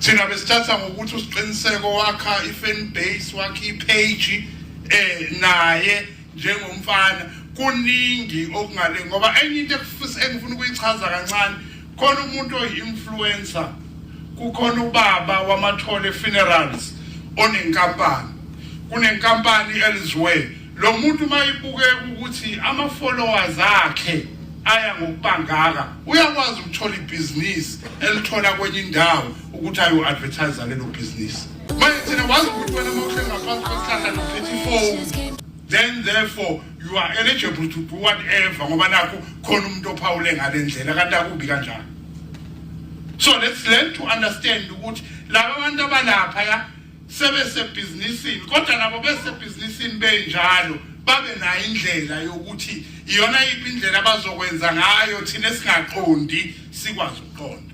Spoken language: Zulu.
Thina besithatha ngokuthi uSiqiniseko wakha i-fan base, wakha i-page naye njengomfana. Kuningi okungale, ngoba enye into engifuna ukuyichaza kancane, khona umuntu oyi-influencer, kukhona ubaba wamathole funerals onenkampani, kunenkampani elsewhere. Lo muntu mayibukeka ukuthi ama-followers akhe aya ngokubangaka, uyakwazi ukuthola ibhizinisi elithola kwenye indawo ukuthi ayo-advertise lelo bhizinisi. Manje thina wazi ukuthi wena uma uhleli ngaphansi kwesihlahla nophethe ifoni, then therefore you are eligible to do whatever, ngoba nakho khona umuntu ophawule ngale ndlela, kanti akubi kanjalo. So let's learn to understand ukuthi laba bantu abalapha ya sebesebhizinisini, kodwa nabo besebhizinisini benjalo babe nayo indlela yokuthi iyona yiphi indlela abazokwenza ngayo, thina esingaqondi sikwazi ukuqonda.